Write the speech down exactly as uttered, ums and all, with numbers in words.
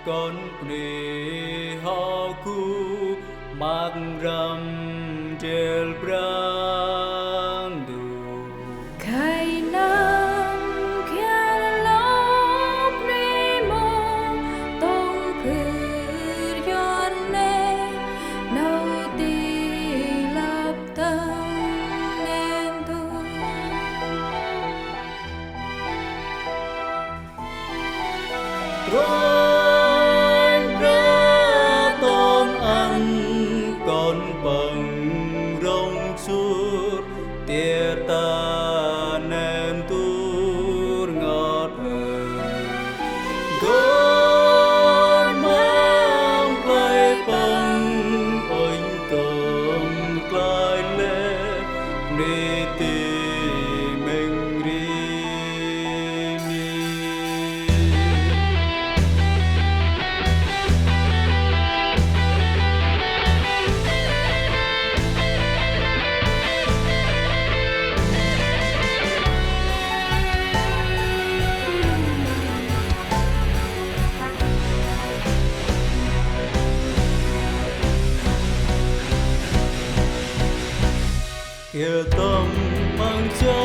Kon bri hŏ gŭ măk răm ndrel Brah Ndu. Khay nâm khial lôk bri mâu tông phưr yor nê, nau ti lăp tâm nen tu. Kôranh Brah ton ăn kon păng rŏng sŭr, tiêt ta nen tur ngot ơ. Kon măng klei păng ŭnh tông klei lĕ, ni ti meng ri ni. Geh tâm măng cho